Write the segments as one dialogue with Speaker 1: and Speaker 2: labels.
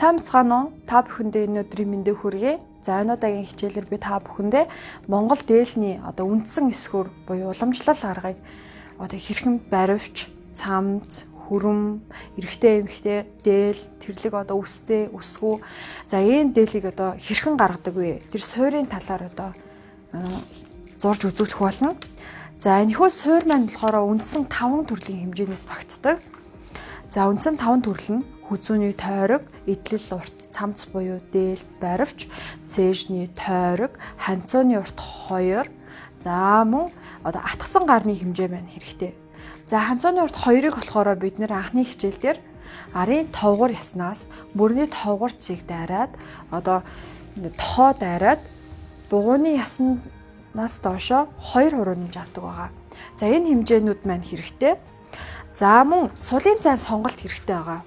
Speaker 1: Сайн бацгаана уу? Та бүхэндээ энэ өдрийн мэндийг хүргэе. За, энэ удаагийн хичээлээр би та бүхэндээ Монгол дээлний одоо үндсэн эсгүүр буюу уламжлал аргыг одоо хэрхэн баривч, цамц, хүрм, эрэгтэй эмэгтэй дээл, тэрлэг одоо үстэй, үсгүү. За, ийм дээлийг одоо хэрхэн гаргадаг вэ? Тэр суурийн талаар одоо зурж үзүүлэх болно. За, энэхүү суур маань болохоор үндсэн 5 төрлийн хэмжээнээс багтдаг. За, үндсэн 5 төрөл нь хүзүүний тойрог, эдлэл урт, цамц буюу дээл, баривч, цээжний тойрог, ханцууны урт 2, за мөн одоо атгсан гарны хэмжээ маань хэрэгтэй. За, ханцууны урт 2-ыг болохоор бид нэр анхны хичээл дээр арын товгор яснаас мөрний товгор цыг дайраад, одоо тохоо дайраад, бугууны яснаас доошо 2 хуруу нэмж авдаг байгаа. За, энэ хэмжээнүүд маань хэрэгтэй. За, мөн сулын зайн сонголт хэрэгтэй байгаа.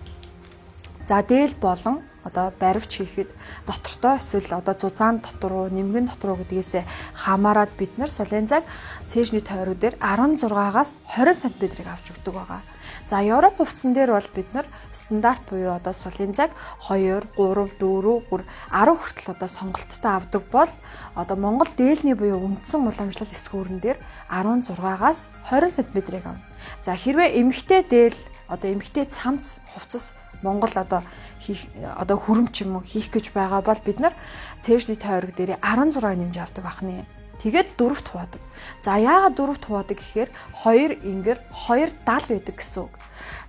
Speaker 1: За, дээл болон одоо баривч хийхэд дотортой эсвэл одоо зузаан дотор уу, нэмгэн дотор уу гэдгээсээ хамаарат бид нар сулын зайг цээжний тойрог дээр 16-аас 20 см-ийг авч өгдөг байгаа. За, Европ хувцсан дээр бол бид нар стандарт буюу одоо сулын зайг 2, 3, 4, 10 хүртэл одоо сонголттой авдаг бол одоо Монгол дээлний буюу үндсэн уламжлал эсгүүрэн дээр 16-аас 20 см-ийг авна. За, хэрвээ эмэгтэй дээл, одоо эмэгтэй цамц хувцас Монгол одоо хийх, одоо хүрм ч юм уу хийх гэж байгаа бол бид нар цээжний тойрог дээр 16 нэмж авдаг бахны. Тэгээд дөрөвт хуваадаг. За, яагаад дөрөвт хуваадаг гэхээр 2 ингэр 2 дал байдаг гэсэн үг.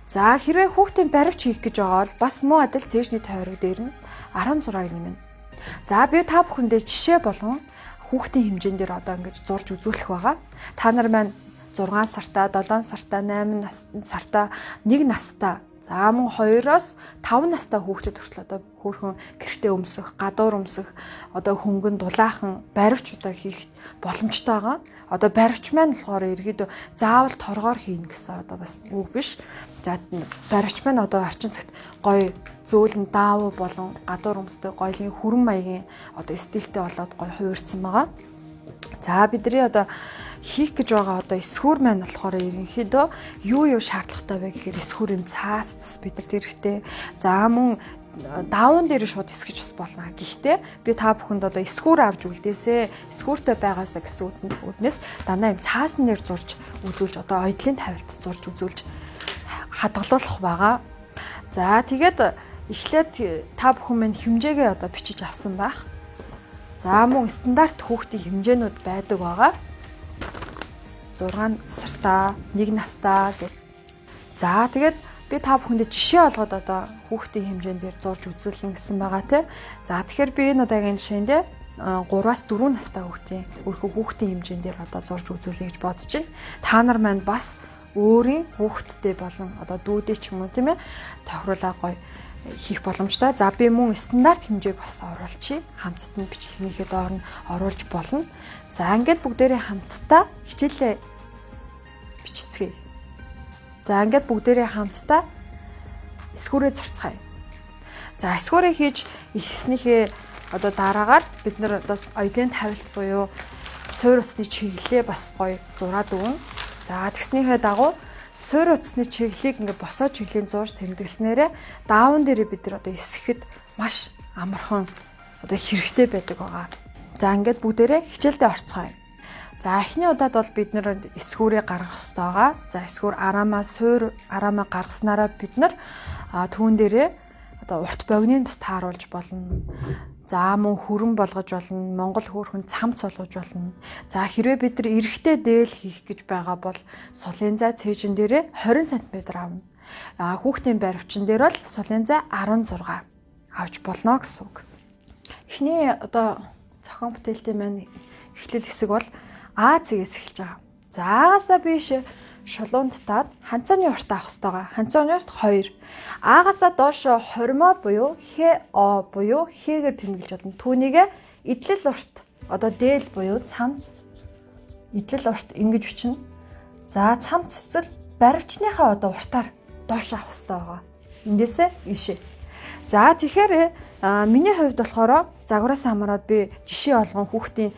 Speaker 1: За, хэрвээ хүүхдийн баривч хийх гэж байгаа бол бас мөн адил цээжний тойрог дээр нь 16-ыг нэмнэ. За, би та бүхэндээ жишээ болгон хүүхдийн хэмжээн дээр одоо ингэж зурж үзүүлэх байгаа. Та нар маань 6 сартаа, 7 сартаа, 8 сартаа, 1 настай. За, мөн 2-оос 5 настай хүүхдэд хүртэл одоо хөөрхөн гэртээ өмсөх, гадуур өмсөх, одоо хөнгөн дулаахан баривч одоо хийх боломжтой байгаа. Одоо баривч маань болохоор ерөөдөө заавал торгоор хийнэ гэсэн одоо бас үг биш. За, баривч маань одоо орчин цагт гоё зөөлөн даавуу болон гадуур өмсдөг гоёлын хүрэн маягийн одоо стилтэй болоод гоё хувирсан байгаа. За, бидний одоо хийх гэж байгаа одоо эсхүүр маань болохоор ерөнхийдөө юу юу шаардлагатай вэ гэхээр эсхүүр юм цаас бас бидэрт хэрэгтэй. За, мөн даавн дээр шууд эсгэж бас болно. Гэхдээ би та бүхэнд одоо эсхүүр авч үлдээсэ, эсхүүртэй байгаасаа гэсэн үднээс дандаа юм цаасан дээр зурж үзүүлж, одоо оёдлын тавилт зурж үзүүлж хадгалуулах байгаа. За, тэгээд эхлээд та бүхэн минь хэмжээгээ одоо бичиж авсан байх. За, мөн стандарт хүүхдийн хэмжээнүүд байдаг байгаа. 6 сартаа, 1 настаа гэх. За, тэгээд би та бүхэндээ жишээ олгоод одоо хүүхдийн хэмжээнд дээр зурж үзүүлнэ гэсэн байгаа тий. За, тэгэхээр би энэ удаагийн жишээндээ 3-аас 4 настай хүүхдийн өөрхөн хүүхдийн хэмжээнд дээр одоо зурж үзүүлье гэж бодож байна. Та нар маань бас өөрийн хүүхэдтэй болон одоо дүүдээ ч юм уу, тийм ээ, тохируулаа гоё хийх боломжтой. За, би мөн стандарт хэмжээг бас оруулчихъя. Хамтд нь бичлэгнийхээ доор нь оруулж болно. За, ингээд бүгдээрээ хамтдаа хичээлээ бичицгээе. За, ингээд бүгдээрээ хамтдаа эсгүүрээ зурцгаая. За, эсгүүрээ хийж ихснийхээ одоо дараагаар бид нар одоо оёлын тавилт буюу суур утасны чиглэлээ бас гоё зураад өгнө. За, тэгснийхээ дагуу суур утасны чиглэлийг ингээд босоо чиглэлийн зурж тэмдэглэснээрээ даавн дээрээ бид нар одоо эсгэхэд маш амархан одоо хэрэгтэй байдаг байгаа. За, ингээд бүгдээрээ хичээлдээ орцгоё. За, эхний удаад бол бид нэр эсгүүрээ гаргах ёстой байгаа. За, эсгүүр араамаа, суур араамаа гаргаснараа бид нар түүн дээрээ одоо урт богиныг бас тааруулж болно. За, мөн хүрэн болгож болно. Монгол хөөрхөн цамц болгож болно. За, хэрвээ бид нар эрэгтэй дээл хийх гэж байгаа бол сулын зай цээжин дээрээ 20 см авна. А хүүхдийн баривчин дээр бол сулын зай 16 авч болно гэсэн үг. Эхний одоо зохион бүтээлтийн маань эхлэл хэсэг бол А цэгээс эхэлж байгаа. За, Агаасаа биш шулуун татаад ханцааны урт авах хэрэгтэй байгаа. Ханцааны урт 2. Агаасаа доошо хормоо буюу Х О буюу Х-гээр тэмдэглэж болно. Түүнийг эдлэл урт, одоо дээл буюу цамц, эдлэл урт ингэж бичнэ. За, цамц эсвэл баривчныхаа одоо уртаар доош авах хэрэгтэй байгаа. Эндээсээ ийшээ. За, тэгэхээр миний хувьд болохоор загвараас хамаарат би жишээ болгон хүүхдийн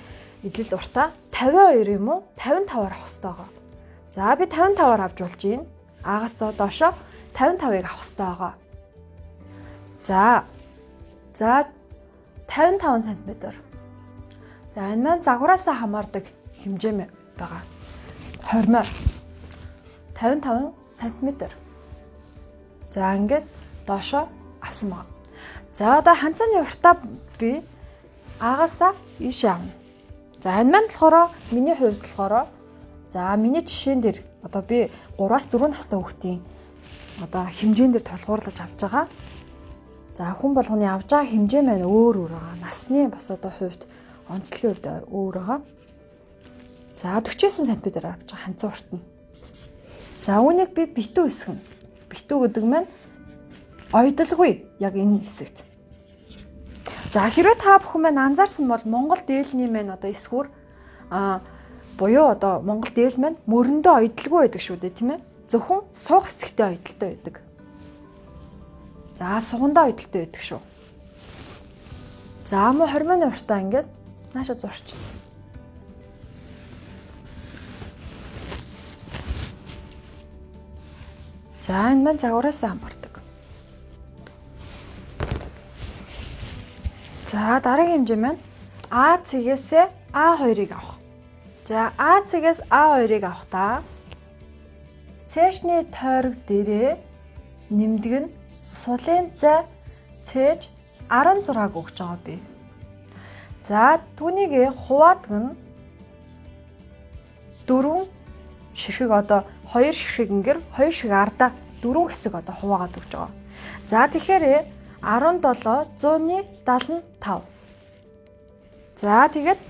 Speaker 1: эдлэл уртаа 52 юм уу, 55-аар авах хэрэгтэй байгаа. За, би 55-аар авч болж байна. Агаас доошо 55-ыг авах хэрэгтэй байгаа. За. За 55 см. За энэ маань загвараасаа хамаардаг хэмжээ байгаа. Хормой 55 см. За ингээд доошоо авсан байна. За одоо ханцааны уртаа би агаасаа ийшээ авна. За энэ маань болохоор миний хувьд болохоор за миний жишээн дээр одоо би 3-аас 4 настай хүүхдийн одоо хэмжээн дээр тулгуурлаж авч байгаа. За хүн болгоны авч байгаа хэмжээ маань өөр өөр байгаа. Насны бас одоо хувьд онцлогийн хувьд өөр байгаа. За 49 см авч байгаа ханцаа урт нь. За үүнийг би битүү хэсгэн. Битүү гэдэг маань ойдолгүй яг энэ хэсэгт. За хэрвээ та бүхэн маань анзаарсан бол Монгол дээлний маань одоо эсгүүр буюу одоо Монгол дээл маань мөрөндөө ойдолгүй байдаг шүү дээ, тийм ээ? Зөвхөн суух хэсэгтээ ойдолтой байдаг. За сугандаа ойдолтой байдаг шүү. За мөн хормооны уртаа ингээд нааша зурчихна. За энэ маань загвараас хамаардаг. За дараагийн хэмжээ маань А цэгээсээ А2-ыг авах. За А цэгээс А2-ыг авахдаа цээжний тойрог дээрээ нэмдэг нь сулын зай цээж 16-г өгч байгаа би. За түүнийг хуваадаг нь 4 ширхэг одоо 2 ширхэг ингэр 2 ширхэг ардаа 4 хэсэг одоо хуваагаад өгч байгаа. За тэгэхээр 17 175. За тэгээд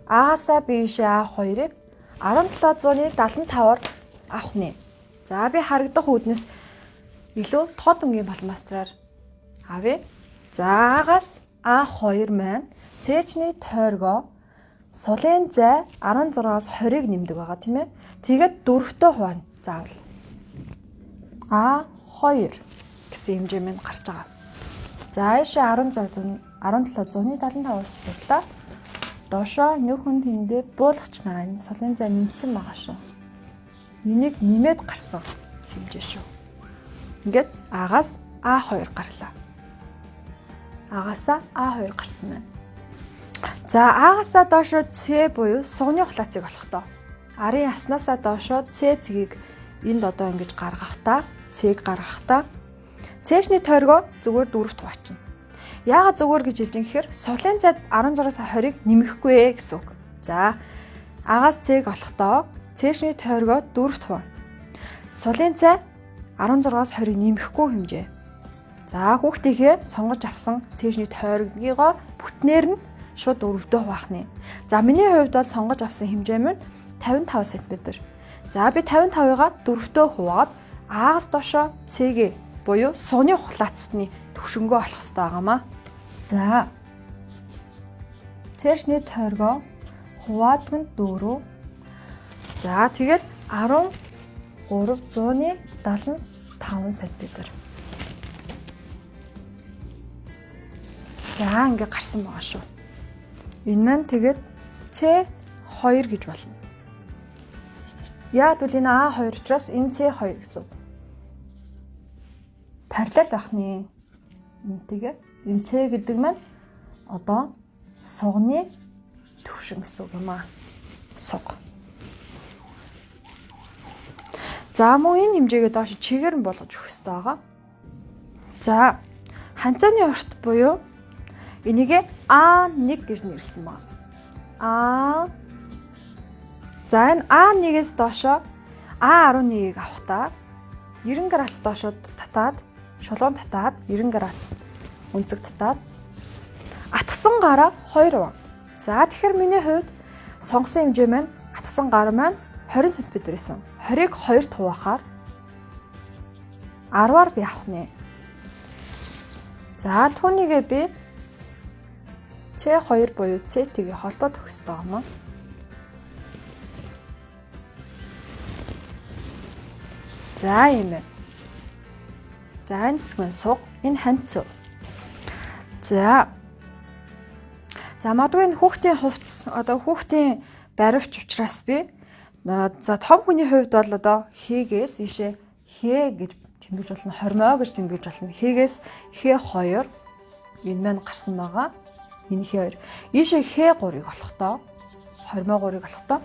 Speaker 1: А-гаасаа бишээ А2-ыг 17 175-аар авах нэ. За би харагдах үүднээс илүү тод өнгийн пломастраар авъя. За А-гаас А2 маань цээжний тойргоо сулын зай 16-аас 20-ыг нэмдэг байгаа, тийм ээ. Тэгээд дөрөвтөө хуваана заавал. А2 гэсэн хэмжээ минь гарч байгаа. За ийшээ 16 17 175-аас сурлаа. Доошоо нөхөн тэндээ буулгач нараа энэ сулын зай нэмсэн байгаа шүү. Энийг нэмээд гарсан хэмжээ шүү. Ингээд А-гаас А2 гарлаа. А-гаасаа А2 гарсан байна. За А-гаасаа доошоо С буюу сугны хулаацыг олохдоо арын яснаасаа доошоо С цэгийг энд одоо ингэж гаргахдаа С-г гаргахдаа цээжний тойргоо зүгээр дөрөвт хуваачна. Яагаад зүгээр гэж хэлж юм гэхээр сулын зайд 16-аас 20-ыг нэмэхгүй ээ гэсэн үг. За А-гаас С-г олохдоо цээжний тойргоо дөрөвт хуваана. Сулын зай 16-аас 20-ыг нэмэхгүй хэмжээ. За хүүхдийнхээ сонгож авсан цээжний тойргийгоо бүтнээр нь шууд дөрөвдөө хуваах нэ. За миний хувьд бол сонгож авсан хэмжээ маань 55 см. За би 55-ыгаа дөрөвтөө хуваад А-гаас доошоо С-г буюу сугны хулаацсны төвшөнгөө олох хэрэгтэй байгаамаа. За цээжний тойргоо хуваадаг нь 4. За тэгээд 13 175 см. За ингээ гарсан байгаа шүү. Энэ маань тэгээд C2 гэж болно. Яг бол энэ А2 учраас энэ C2 гэсэн үг. Параллел байх нэ. Энтэйгээ. Энэ C гэдэг маань одоо сугны төвшин гэсэн үг юм аа. Суг. За мөн энэ хэмжээгээ доош чигээр нь болгож өгөх хэрэгтэй байгаа. За ханцааны урт буюу энийг А1 гэж нэрлэсэн байна. А За энэ А1-ээс доошоо А11-ийг авахдаа 90 градус доошоо татаад шулуун татаад 90 градус өнцөг татаад атгсан гараа 2 хуваа. За тэгэхээр миний хувьд сонгосон хэмжээ маань атгсан гар маань 20 см байсан. 20-ыг 2-т хуваахаар 10-аар би авах нэ. За түүнийгээ би C2 буюу C-тэйгээ холбоод өгөх хэрэгтэй юм аа. За ийм ээ. За энэ хэсэг нь суг, энэ ханцв. За. За магадгүй энэ хүүхдийн хувцас одоо хүүхдийн баривч учраас би за том хүний хувьд бол одоо хийгээс ийшээ хээ гэж тэмдэглэж болно, хормой гэж тэмдэглэж болно. Хийгээс хээ 2. Энэ маань гарсан байгаа. Энэ Х2. Ийшээ Х3-ыг олохдоо 23-ыг олохдоо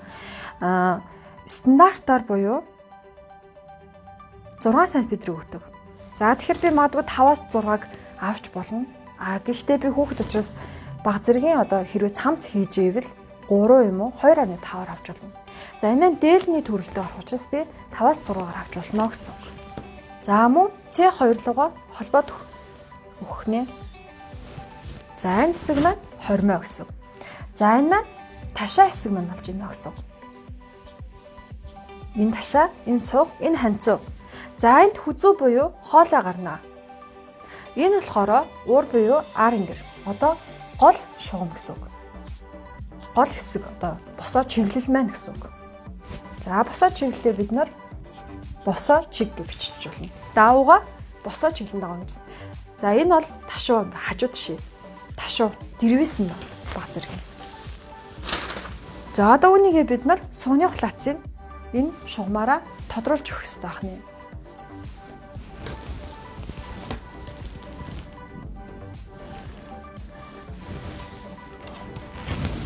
Speaker 1: стандартаар буюу 6 см өгдөг. За тэгэхээр би магадгүй 5-аас 6-аг авч болно. А гэхдээ би хүүхэд учраас баг зэргийн одоо хэрвээ цамц хийж ивэл 3 юм уу 2.5-аар авч болно. За энэ маань дээлний төрөлдөө орох учраас би 5-аас 6-аар авч болно гэсэн үг. За мөн C2 руугаа холбоод өгөх нэ. За энэ хэсэг маань 20 гэсэн үг. За энэ маань ташаа хэсэг маань болж байна гэсэн үг. Энэ ташаа, энэ суг, энэ ханцуу. За энд хүзүү буюу хоолой гарна. Энэ болохоор уур буюу ар ингэр. Одоо гол шугам гэсэн үг. Гол хэсэг одоо босоо чиглэл маань гэсэн үг. За босоо чиглэлээ бид нар босоо чиг гэж бичиж болно. Давууга босоо чиглэн дагуу гэсэн. За энэ бол ташуу хажуу тишээ. Ташуу дэрвэсэн баг зэрэг. За одоо үүнийгээ бид нар сууны хулаацыг энэ шугамаараа тодруулж өгөх хэрэгтэй байх нэ.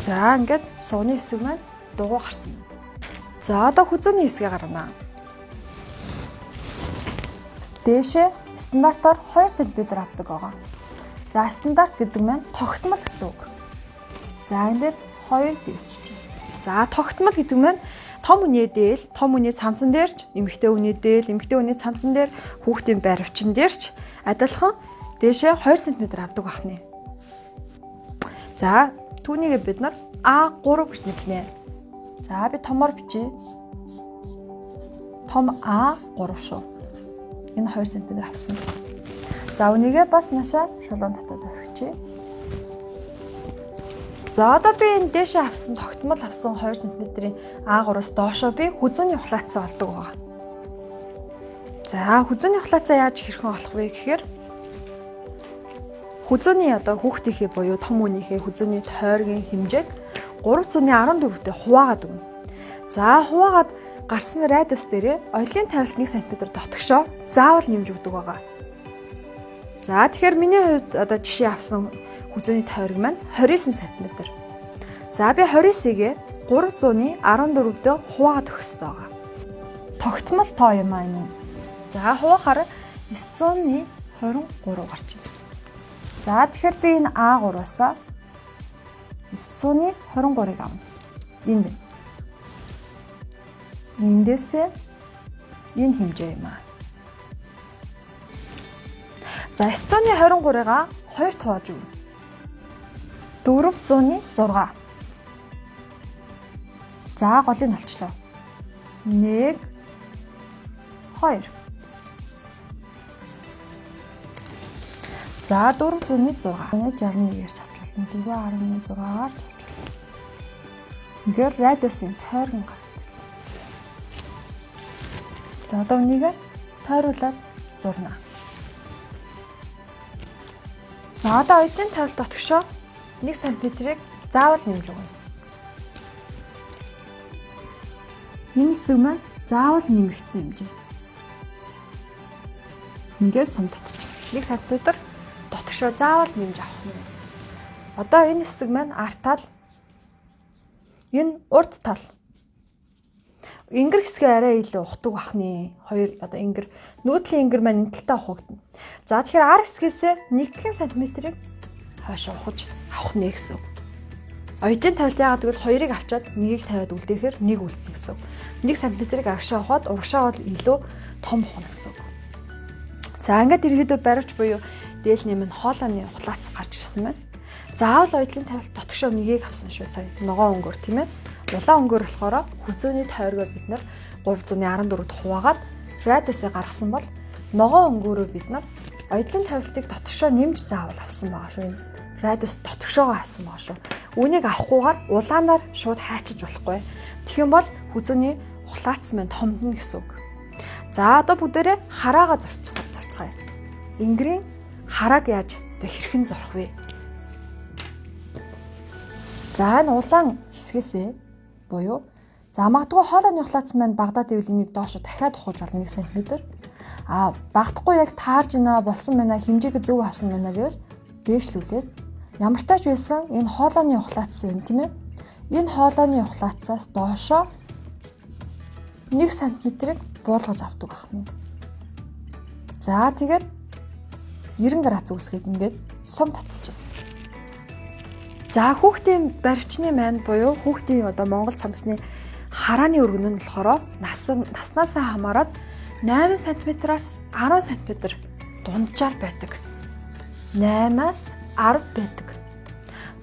Speaker 1: За ингээд сууны хэсэг маань дугуй гарсан. За одоо хүзүүний хэсгээ гаргана. Дээшээ стандартаар 2 см авдаг байгаа. За стандарт гэдэг маань тогтмол гэсэн үг. За энэ дээр 2 биччихье. За тогтмол гэдэг маань том хүний дээл, том хүний цамцан дээр ч, эмэгтэй хүний дээл, эмэгтэй хүний цамцан дээр, хүүхдийн баривчин дээр ч адилхан дээшээ 2 см авдаг бахны. За түүнийг бид нар А3 гэж нэрлэнэ. За би томоор бичье. Том А3 шүү. Энэ 2 см авсан. За үүнийгээ бас наашаа шулуун татаад орхичих. За одоо би энэ дээшээ авсан тогтмол авсан 2 см-ийн А3-аас доошоо би хүзүүний хулаацаа олдог байгаа. За хүзүүний хулаацаа яаж хэрхэн олох вэ гэхээр хүзүүний одоо хүүхдийнхээ буюу том хүнийхээ хүзүүний тойргийн хэмжээг 314-тэй хуваагаад өгнө. За хуваагаад гарсан радиус дээрээ оёлын тавилт 1 см дотгошоо заавал нэмж өгдөг байгаа. За тэгэхээр миний хувьд одоо жишээ авсан хүзүүний тойрог маань 29 см. За би 29-ийг 314-д хуваагаад өгөх хэрэгтэй байгаа. Тогтмол тоо юм аа энэ. За хуваахаар 923 гарч байна. За тэгэхээр би энэ А3-аас 923-ыг авна. Энд. Эндээсээ энэ хэмжээ юм аа. За 923-ыг 2 хувааж өгнө. 406. За голыг олчлоо. 1 2. За 406. 61-ээр ч авч болно. 4.6-аар ч авч болно. Үнэхээр радиусын тойргон гараад ирлээ. За одоо үнийг тойруулаад зурна. За одоо оюутны тавилт дотгошоо 1 см-ийг заавал нэмж өгнө. Энэ хэсэг маань заавал нэмэгдсэн хэмжээ. Ингээд сум татчих. 1 см дотгошоо заавал нэмж авах нь. Одоо энэ хэсэг маань арт тал, энэ урд тал. Ингэр хэсгээ арай илүү ухдаг бахны. Хоёр одоо ингэр нүүдлийн ингэр маань энэ талтаа ухагдана. За тэгэхээр ар хэсгээс 1 см-ийг хойш ухаж авах нэ гэсэн үг. Оюутны тавилт яагаад гэвэл 2-ыг авчаад 1-ийг тавиад үлдээхээр 1 үлдэнэ гэсэн үг. 1 см-ийг агшаа ухаад урагшаа бол илүү том ухна гэсэн үг. За ингээд ерөнхийдөө баривч буюу дээлний минь хоолойны хулаац гарч ирсэн байна. Заавал оюутлын тавилт дотгошоо нэгийг авсан шүү сая. Ногоон өнгөөр тийм ээ. Улаан өнгөөр болохоор хүзүүний тойргоо бид нар 314-д хуваагаад радиусыг гаргасан бол ногоон өнгөөрөө бид нар оюутлын тавилтыг дотгошоо нэмж заавал авсан байгаа шүү. Радиус дотгошоогоо авсан байгаа шүү. Үүнийг авахгүйгээр улаанаар шууд хайчиж болохгүй. Тэгэх юм бол хүзүүний ухлаац маань томдно гэсэн үг. За одоо бүгдээрээ хараагаа зурцгаая. Ингрийн харааг яаж одоо хэрхэн зурх вэ? За энэ улаан хэсгээсээ буюу за магадгүй хоолойны ухлаац маань багадаад ивэл энийг доошо дахиад ухаж болно 1 см. А багтахгүй яг таарж ийна болсон байна, хэмжээг зөв авсан байна гэвэл Дээшлүүлээд ямар тач байсан энэ хоолойны ухлаацсан юм тийм ээ. Энэ хоолойны ухлаацаас доошоо 1 см-ийг буулгаж авдаг байна. За тэгээд 90 градус үүсгээд ингээд сум татчихна. За хүүхдийн баривчны маань буюу хүүхдийн одоо Монгол цамцны харааны өргөн нь болохоор наснаасаа хамаарат 8 см-аас 10 см дунджаар байдаг. 8-аас 10 байдаг.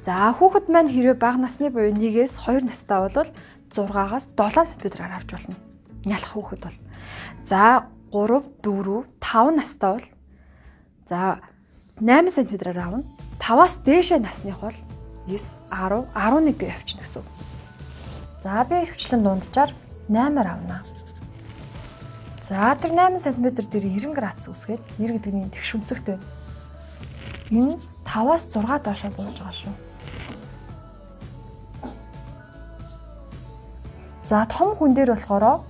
Speaker 1: За хүүхэд маань хэрвээ бага насны буюу 1-ээс 2 настай бол 6-аас 7 см-аар авч болно. Нялх хүүхэд бол. За 3, 4, 5 настай бол за 8 см-аар авна. 5-аас дээшээ насных бол 9, 10, 11 гэж явчихна гэсэн үг. За би ихэвчлэн дунджаар 8-аар авна. За тэр 8 см дээр 90 градус үүсгээд 90 гэдэг нь тэгш өнцөгтэй байна. Энэ 5-аас 6 доошоо бууж байгаа шүү. За том хүн дээр болохоор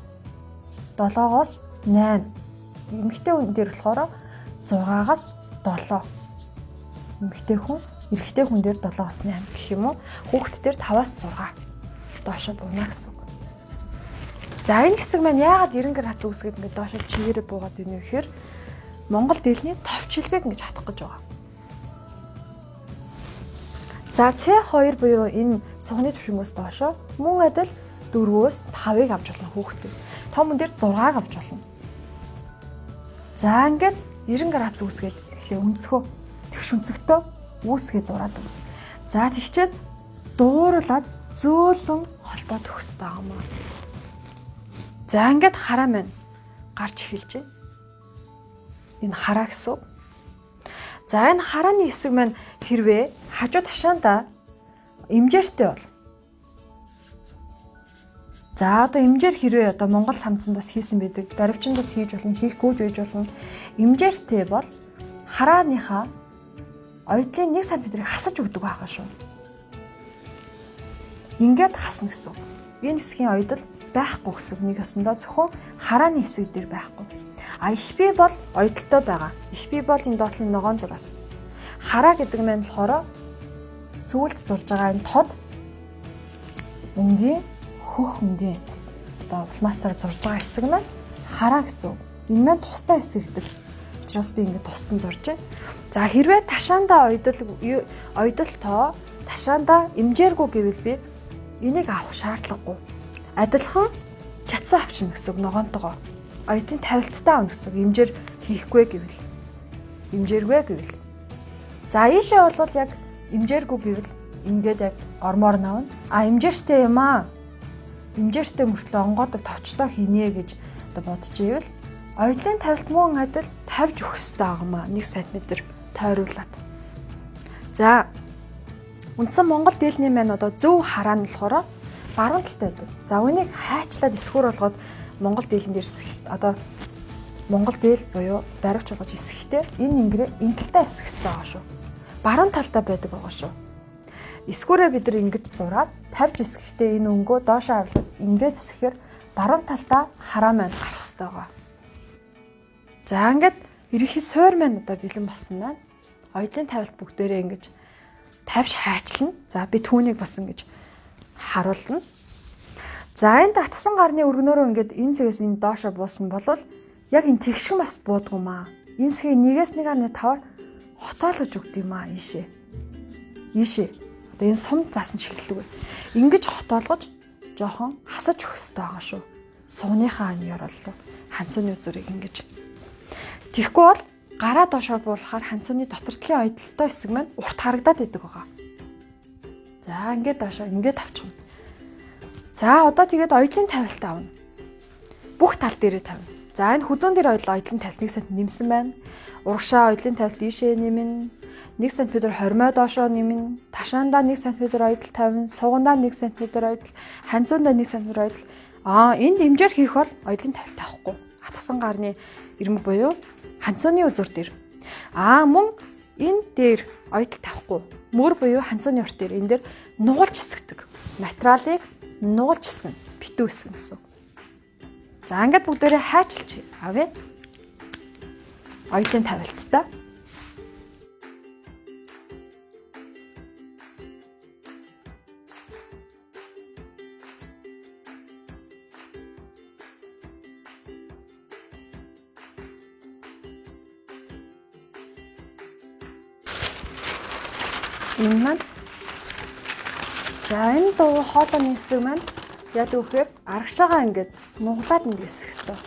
Speaker 1: 7-оос 8. Эмэгтэй хүн дээр болохоор 6-аас 7. Эмэгтэй хүн, эрэгтэй хүн дээр 7-оос 8 гэх юм уу? Хүүхэд дээр 5-аас 6 доошоо бууна гэсэн үг. За энэ хэсэг маань яагаад 90 градус үүсгээд ингээд доошоо чигээрээ буугаад байна вэ гэхээр Монгол дэлний товчлбыг ингэж хатах гэж байгаа. За C2 буюу энэ сугны түвшингөөс доошоо мөн адил 4-өөс 5-ыг авч болно хүүхдээ. Том хүн дээр 6-аг авч болно. За ингээд 90 градус үүсгээд эхлээ өнцгөө тэгш өнцөгтөө үүсгээ зураад өгнө. За тэгчээд дууруулад зөөлөн холбоо төгөх хэрэгтэй юм аа. За ингээд хараа маань гарч эхэлж байна. Энэ хараа гэсэн. За энэ харааны хэсэг маань хэрвээ хажуу ташаандаа эмжээртэй бол. За одоо эмжээр хэрвээ одоо Монгол цамцанд бас хийсэн байдаг. Баривчинд бас хийж болно, хийхгүй ч байж болно. Эмжээртэй бол харааныхаа оюутлын 1 см-ийг хасаж өгдөг байгаа шүү. Ингээд хасна гэсэн үг. Энэ хэсгийн оюутал байхгүй гэсэн үг. Нэг ёсондоо зөвхөн харааны хэсэг дээр байхгүй. А их бие бол оюуталтай байгаа. Их бие бол энэ доотлын ногоон зураас. Хараа гэдэг маань болохоор сүүлд зурж байгаа энэ тод өнгийн хөх өнгийн одоо фломастераар зурж байгаа хэсэг маань хараа гэсэн үг. Энэ маань тустай хэсэг гэдэг. Учраас би ингээд тусдан зурж байна. За хэрвээ ташаандаа оюутал тоо ташаандаа эмжээргүй гэвэл би энийг авах шаардлагагүй. Адилхан чадсан авчна гэсэн үг ногоонтойгоо. Оюутын тавилттай авна гэсэн үг. Эмжээр хийхгүй гэвэл. Эмжээргүй гэвэл. За ийшээ бол яг эмжээргүй гэвэл ингээд яг ормоор навна. А эмжээртэй юм аа. Эмжээртэй мөртлөө онгоодог товчтой хийнэ гэж одоо бодож ивэл оюутлын тавилт мөн адил тавьж өгөх хэрэгтэй байгаа юм аа. 1 см тойруулаад. За үндсэн Монгол дэлний маань одоо зөв хараа нь болохоор баруун талтай байдаг. За үүнийг хайчлаад эсхүр болгоод Монгол дэлэн дээр одоо Монгол дээл буюу баривч болгож эсэхтэй энэ ингэрээ энэ талтай эсэх хэрэгтэй байгаа шүү. Баруун талтай байдаг байгаа шүү. Эсгүүрээ бид нар ингэж зураад тавьж эсэхтэй энэ өнгөө доошоо авлаад ингээд эсэхээр баруун талдаа хараа маань гарах хэрэгтэй байгаа. За ингээд ерөнхий суур маань одоо бэлэн болсон байна. Оюутлын тавилт бүгдээрээ ингэж тавьж хайчлана. За би түүнийг бас ингэж харуулна. За энэ татсан гарны өргөнөөрөө ингээд энэ цэгээс энэ доошо буусан болвол яг энэ тэгшгэн бас буудгүй маа. Энэ хэсгийг 1-ээс 1.5-аар хотоолгож өгд юм аа ийшээ. Ийшээ. Одоо энэ сум заасан чиглэлгүй. Ингэж хотоолгож жоохон хасаж өгөх хэрэгтэй байгаа шүү. Сууныхаа энэ ёрооллоо. Ханцууны үзүүрийг ингэж. Тэгэхгүй бол гараа доошоо буулгахаар ханцууны дотор талын оюутлалтай хэсэг маань урт харагдаад идэг байгаа. За ингээд доошоо ингээд авчихна. За одоо тэгээд оюутлын тавилт авна. Бүх тал дээрээ тавина. За энэ хүзүүн дээр оюутлын тавилт 1 см нэмсэн байна. Урагшаа оюутлын тавилт ийшээ нэмнэ. 1 см хормой доошоо нэмнэ. Ташаандаа 1 см оюутал тавина. Сугандаа 1 см оюутал, ханцуундаа 1 см оюутал. Энд эмжээр хийх бол оюутлын тавилт тавихгүй. Атгсан гарны ирмэг буюу ханцууны үзүүр дээр. Мөн энэ дээр оюутал тавихгүй. Мөр буюу ханцууны урт дээр энэ дээр нугалж хэсэгдэг. Материалыг нугалж хэсгэн, битүү хэсгэн гэсэн. За ингээд бүгдээрээ хайчилж авъя. Оюутлын тавилттай. Энэ маань. За энэ дуу хоолойны хэсэг маань яадаг вэ гэхээр арагшаага ингээд нуглаад ингээд хэсэх ёстой.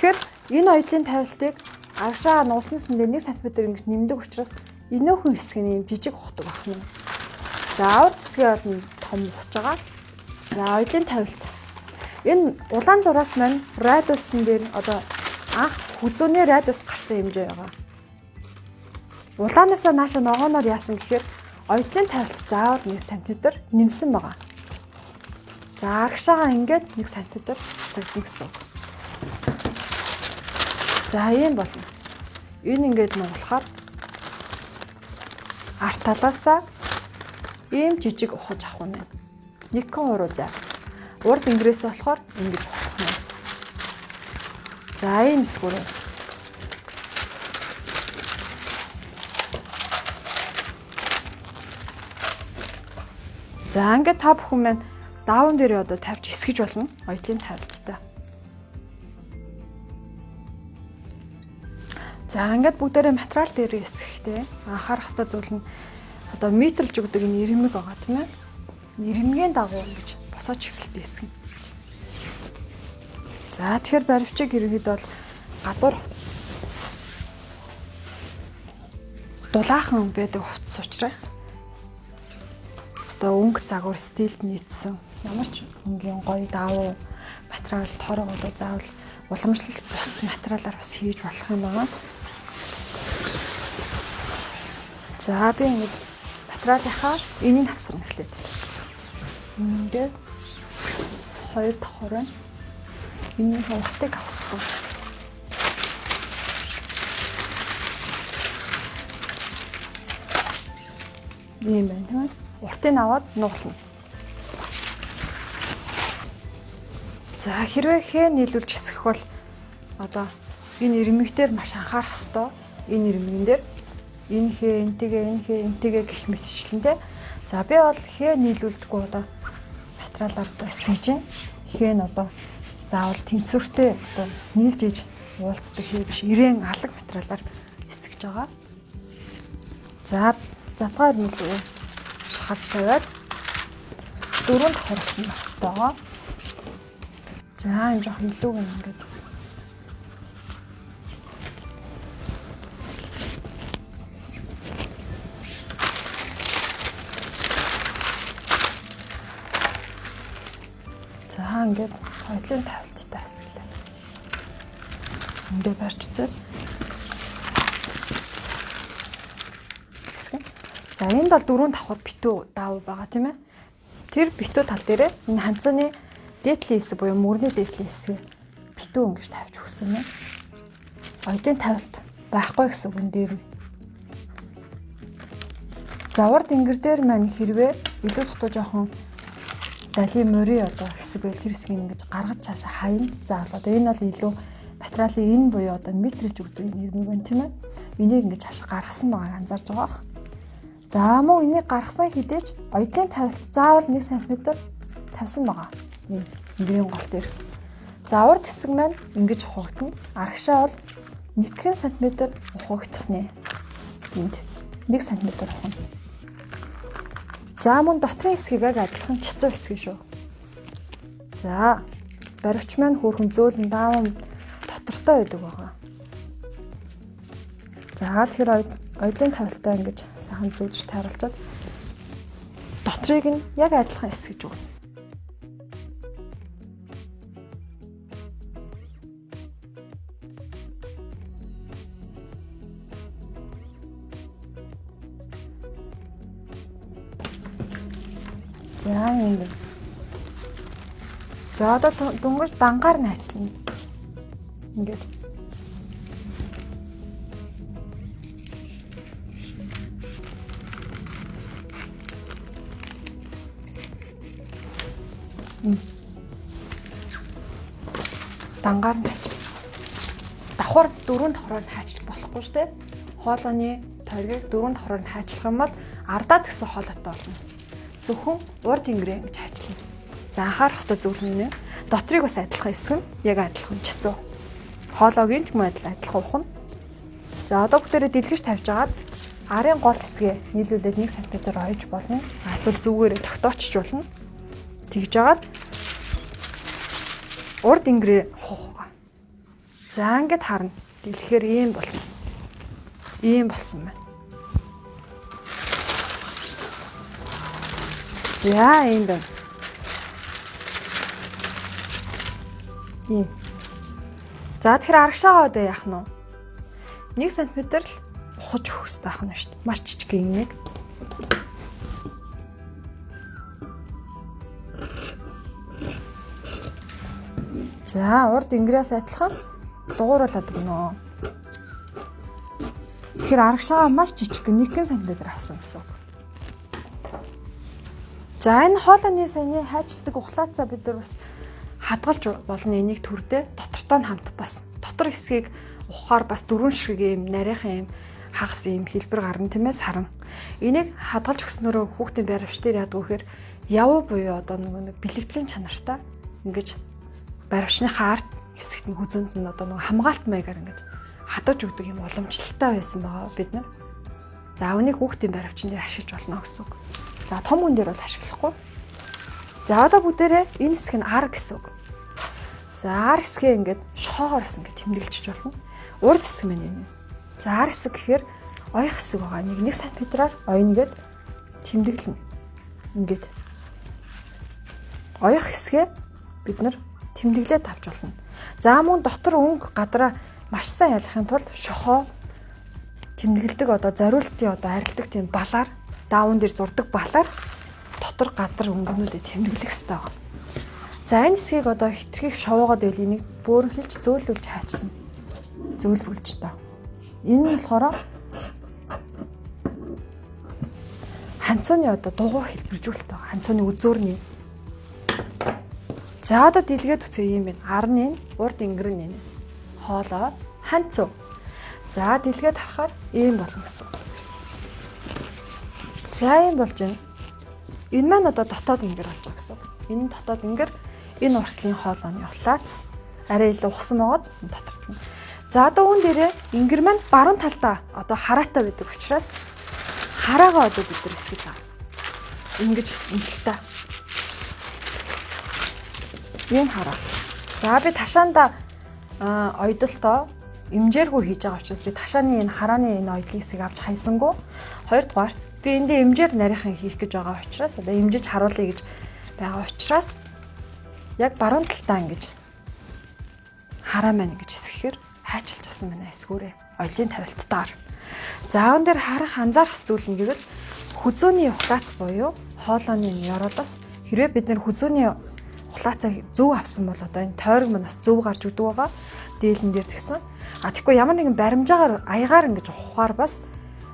Speaker 1: Тэгэхээр энэ оёдлын тавилтыг арагшаа нууснаас нь 1 см ингэж нэмдэг учраас энөөхөн хэсэг нь ийм жижиг ухдаг байна. За урд хэсгээ бол том ухаж байгаа. За оёдлын тавилт. Энэ улаан зураас маань радиусын дээр одоо анх хүзүүний радиус гарсан хэмжээ байгаа. Улаанаасаа нааша ногооноор яасан гэхээр оёдлын тавилт заавал 1 см нэмсэн байгаа. За арагшаага ингээд 1 см хасагдана гэсэн үг. За ийм болно. Энэ ингээд нуглахаар арт талаасаа ийм жижиг ухаж авах нь. 1,3 зай. Урд ингрээс болохоор ингэж ухах нь. За ийм эсгүүр. За ингээд та бүхэн маань даавн дээр одоо тавьж эсгэж болно. Оёдлын тавилттай. За ингээд бүгдээрээ материал дээр эсэхтэй анхаарах ёстой зүйл нь одоо метрлж өгдөг энэ ирмэг байгаа тийм ээ. Ирмэгийн дагуу ингэж босоо чиглэлтэй эсгэн. За тэгэхээр баривчиг ерөнхийдөө бол гадуур хувцас. Дулаахан байдаг хувцас учраас одоо өнгө загвар стилд нийцсэн ямар ч өнгийн гоё даавуу материал торог одоо заавал уламжлал бус материалаар бас хийж болох юм байна. За би ингэж материалынхаа энийг хавсарна эхлээд. Ингээд хоёр давхар байна. Энийхээ уртыг авсан. Ийм байна тийм ээ. Уртыг аваад нуглана. За хэрвээ хээ нийлүүлж хэсгэх бол одоо энэ ирмэгтэр маш анхаарах ёстой. Энэ ирмэгэн дээр энэ хээ энтэйгээ энэ хээ энтэйгээ гэх мэтчлэнтэй. За би бол хээ нийлүүлдэггүй одоо материалаар одоо эсгэж байна. Хээ нь одоо заавал тэнцвэртэй одоо нийлж иж уулздаг хээ биш ирээн алаг материалаар эсгэж байгаа. За задгаар нийлүү шахалж тавиад дөрөв давхар байх хэрэгтэй байгаа. За энэ жоох илүү гэнэ ингээд. За ингээд хоёлын тавилттай хэсэглээ. Ингээд барьж үзээд. Хэсэг. За энд бол дөрвөн давхар битүү даав байгаа тийм ээ. Тэр битүү тал дээрээ энэ ханцууны дээдлийн хэсэг буюу мөрний дээдлийн хэсэг битүү ингэж тавьж өгсөн юм. Оёдын тавилт байхгүй гэсэн үг энэ дээр. За урд ингэр дээр маань хэрвээ илүү дутуу жоохон далийн морийн одоо хэсэг байл тэр хэсгийг ингэж гаргаж цаашаа хаяна. За одоо энэ бол илүү материалын энэ буюу одоо метрлж өгдөг нэрмэг байна тийм ээ. Энийг ингэж цаашаа гаргасан байгааг анзаарч байгаа бох. За мөн энийг гаргасан хэдий ч оёдлын тавилт заавал 1 см тавьсан байгаа. Ингэрийн гол дээр. За урд хэсэг маань ингэж ухагдана. Арагшаа бол 1 см ухагдах нэ. Энд 1 см ухна. За мөн дотрын хэсгийг яг адилхан чацуу хэсэг шүү. За баривч маань хөөрхөн зөөлөн дааван дотортой байдаг байгаа. За тэгэхээр оёдлын тавилтаа ингэж сайхан зүүдж тайруулчаад дотрыг нь яг адилхан эсгэж өгнө. За ингэ. За одоо дөнгөж дангаар нь хайчлана. Ингээд. Дангаар нь хайчлана. Давхар дөрвөн давхраар нь хайчлах болохгүй шүү дээ. Хоолойны тойргийг дөрвөн давхраар нь хайчлах юм бол ардаа тэгсэн хоолойтой болно. Зөвхөн урд ингэрээ ингэж хайчлана. За анхаарах ёстой зүйл нь нэ. Дотрыг бас адилхан хэсэг нь яг адилхан чацуу. Хоолойгийн ч мөн адилхан ухна. За одоо бүгдээрээ дэлгэж тавьж агаад Арын гол хэсгээ нийлүүлээд 1 см ойж болно. Эсвэл зүгээрээ тогтоочч болно. Тэгж жагаад урд ингэрээ хуух. За ингээд харна. Дэлэхээр ийм болно. Ийм болсон байна. За ийм байна. Ийм. За тэгэхээр арагшаага одоо яах нь вэ? 1 см л ухаж өгөх хэрэгтэй байх нь шүү дээ. Маш жижиг юм нэг. За урд ингэрээс адилхан дугууруулад өгнө. Тэгэхээр арагшаага маш жижиг 1 см авсан гэсэн үг. За энэ хоолойны саяны хайчилдаг ухлаацаа бид нар бас хадгалж болно энийг төрдөө дотортой нь хамт бас дотор хэсгийг ухаар бас дөрвөн ширхэг юм нарийнхан юм хагас юм хэлбэр гарна тийм ээ саран. Энийг хадгалж өгснөөрөө хүүхдийн баривч дээр яадаг вэхээр явуу буюу одоо нөгөө нэг бэлэгдлийн чанартай ингэж баривчныхаа арт хэсэгт нь хүзүүнд нь одоо нөгөө хамгаалт маягаар ингэж хадаж өгдөг юм уламжлалтай байсан байгаа бид нар. За үүнийг хүүхдийн баривчин дээр ашиглаж болно гэсэн үг. За том хүн дээр бол ашиглахгүй. За одоо бүгдээрээ энэ хэсэг нь ар гэсэн үг. За ар хэсгээ ингээд шохоогоос ингээд тэмдэглэж болно. Урд хэсэг мань энэ. За ар хэсэг гэхээр оёх хэсэг байгаа. Нэг 1 см-аар оёно гэд тэмдэглэнэ. Ингээд оёх хэсгээ бид нар тэмдэглээд авч болно. За мөн дотор өнгө гадраа маш сайн ялахын тулд шохоо тэмдэглэдэг одоо зориултын одоо арилдаг тийм балаар даавн дээр зурдаг балаар дотор гадар өнгөнүүдэд тэмдэглэх хэрэгтэй байна. За энэ хэсгийг одоо хитрхийг шовоогоод байл энийг бөөрөнхилж зөөлүүлж хайчлана. Зөөлрүүлж тоо. Энэ нь болохоор ханцууны одоо дугуй хэлбэржүүлэлт байгаа. Ханцууны үзүүрний. За одоо дэлгээд үцээ юм байна. Арны урд ингэр нь энэ. Хоолой ханцуу. За дэлгээд харахаар ийм болно гэсэн. За ийм болж байна. Энэ маань одоо дотоод ингэр болж байгаа гэсэн. Энэ дотоод ингэр энэ уртлын хоолойны улаац арай илүү ухсан байгааз дотор тал нь. За одоо үүн дээрээ ингэр маань баруун талдаа одоо хараатай байдаг учраас хараагаа одоо бид нар эсгэж байгаа. Ингэж ингэлтэй. Энэ хараа. За би ташаанда ойдолтоо эмжээргүй хийж байгаа учраас би ташааны энэ харааны энэ ойдлын хэсгийг авч хайсангүй. Хоёрдугаарт би эндээ эмжээр нарийнхан хийх гэж байгаа учраас одоо эмжиж харуулъя гэж байгаа учраас яг баруун талдаа ингэж хараа маань ингэж хэсгэхээр хайчилж авсан байна эсгүүрээ. Ойлын тавилттаар. За энэ дээр харах анзаарах зүйл нь гэвэл хүзүүний ухлаац буюу хоолойны ёроолоос хэрвээ бид нэр хүзүүний ухлаацаа зөв авсан бол одоо энэ тойрог маань бас зөв гарч өгдөг байгаа. Дээлэн дээр тэгсэн. А тэгэхгүй ямар нэгэн баримжаагаар аягаар ингэж ухахаар бас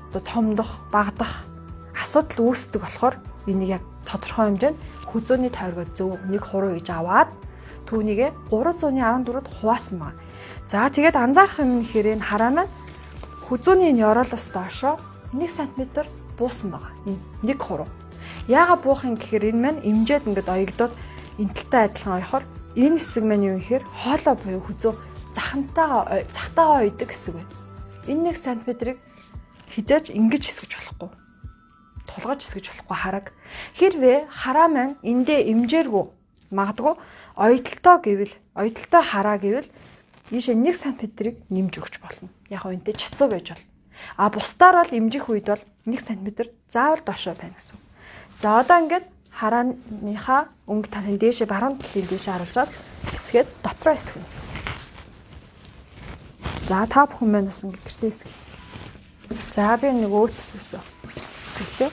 Speaker 1: одоо томдох, багдах асуудал үүсдэг болохоор энийг яг тодорхой хэмжээнд хүзүүний тойргоо зөв нэг хуруу гэж аваад түүнийгээ 314-д хуваасан байна. За тэгээд анзаарах юм гэхээр энэ хараа маань хүзүүний энэ ёроолоос доошоо 1 см буусан байгаа. Энэ нэг хуруу. Яагаад буух юм гэхээр энэ маань эмжээд ингээд оёгдоод энэ талтай адилхан оёхоор энэ хэсэг маань юу гэхээр хоолой буюу хүзүү захантайгаа захтайгаа ойдог хэсэг байна. Энэ 1 см-ыг хизээж ингэж хэсгэж болохгүй. Тулгаж хэсгэж болохгүй харааг. Хэрвээ хараа маань эндээ эмжээргүй магадгүй ойдолтой гэвэл ойдолтой хараа гэвэл ийшээ 1 см-ыг нэмж өгч болно. Яг нь энтэй чацуу байж болно. А бусдаар бол эмжих үед бол 1 см заавал доошоо байна гэсэн. За одоо ингээд харааныхаа өнгө талын дээшээ баруун талын дээшээ харуулжаад хэсгээд дотроо хэсгэнэ. За та бүхэн маань бас ингээд гэртээ хэсгэнэ. За би нэг өөцс өсөө хэсгэлээ.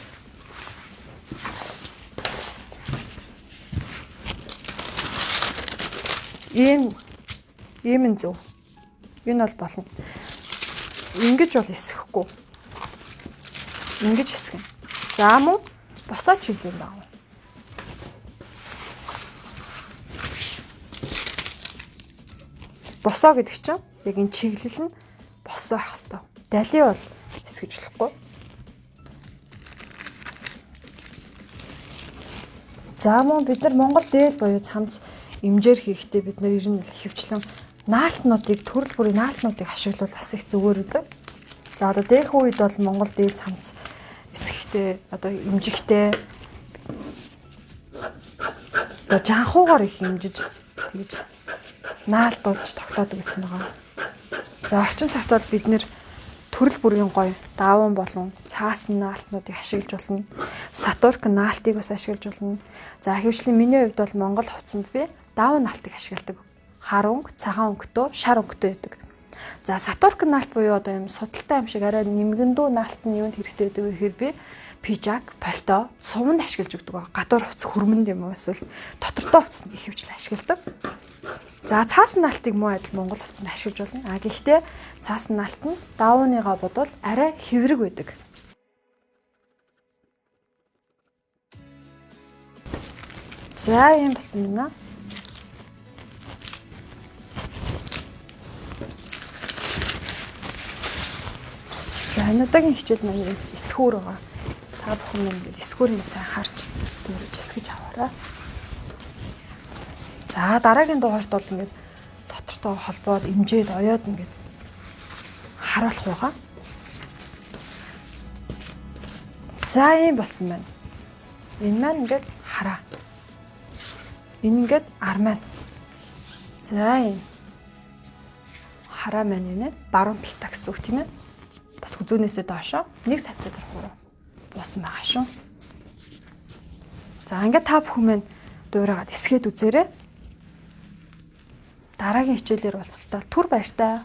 Speaker 1: Ийм нь зөв. Энэ бол болно. Ингэж бол эсэхгүй. Ингэж эсгэнэ. За мөн босоо чиглэн байгаа. Босоо гэдэг чинь яг энэ чиглэл нь босоо ах хэвээр. Дали бол эсгэж болохгүй. За мөн бид нар Монгол дээл буюу цамц эмжээр хийхдээ бид нар ер нь хөвчлэн наалтнуудыг төрөл бүрийн наалтнуудыг ашиглавал бас их зүгээр үү. За одоо дээрх үед бол Монгол дээл цамц эсэхтэй одоо имжихтэй одоо жанхуугаар их имжиж тэгж наалдуулж тогтоодог гэсэн байгаа. За орчин цагт бол бид нэр төрөл бүрийн гоё дааван болон цаасан наалтнуудыг ашиглаж болно. Сатурк наалтыг бас ашиглаж болно. За ихэвчлэн миний хувьд бол Монгол хувцсанд би дааван наалтыг ашигладаг. Хар өнгө, цагаан өнгөтэй, шар өнгөтэй байдаг. За сатурк наалт буюу одоо юм судалтай юм шиг арай нэмгэндүү наалт нь юунд хэрэгтэй байдаг вэ гэхээр би пижак, пальто, суванд ашиглаж өгдөг. Гадуур хувцас хөрмөнд юм уу эсвэл дотортой хувцаснд ихэвчлэн ашигладаг. За цаасан наалтыг муу адил Монгол хувцсанд ашиглаж болно. А гэхдээ цаасан наалт нь даавууныгаа бодвол арай хэврэг байдаг. За ийм болсон байна. За энэ удаагийн хичээл маань эсхүүр байгаа. Та бүхэн ингээд эсхүүрийг сайн харж дүүрэж эсгэж аваарай. За дараагийн дугаарт бол ингээд дотортой холбоод имжээд оёод ингээд харуулах байгаа. За ийм болсон байна. Энэ маань ингээд хараа. Энэ ингээд ар маань. За ийм хараа маань юу нэ? Баруун талтай гэсэн үг тийм ээ. Бас зүүнээсээ доошоо 1 см хуруу буусан байгаа шүү. За ингээд та бүхэн маань дуурайгаад эсгээд үзээрэй. Дараагийн хичээлээр уулзалтаа түр баяртай.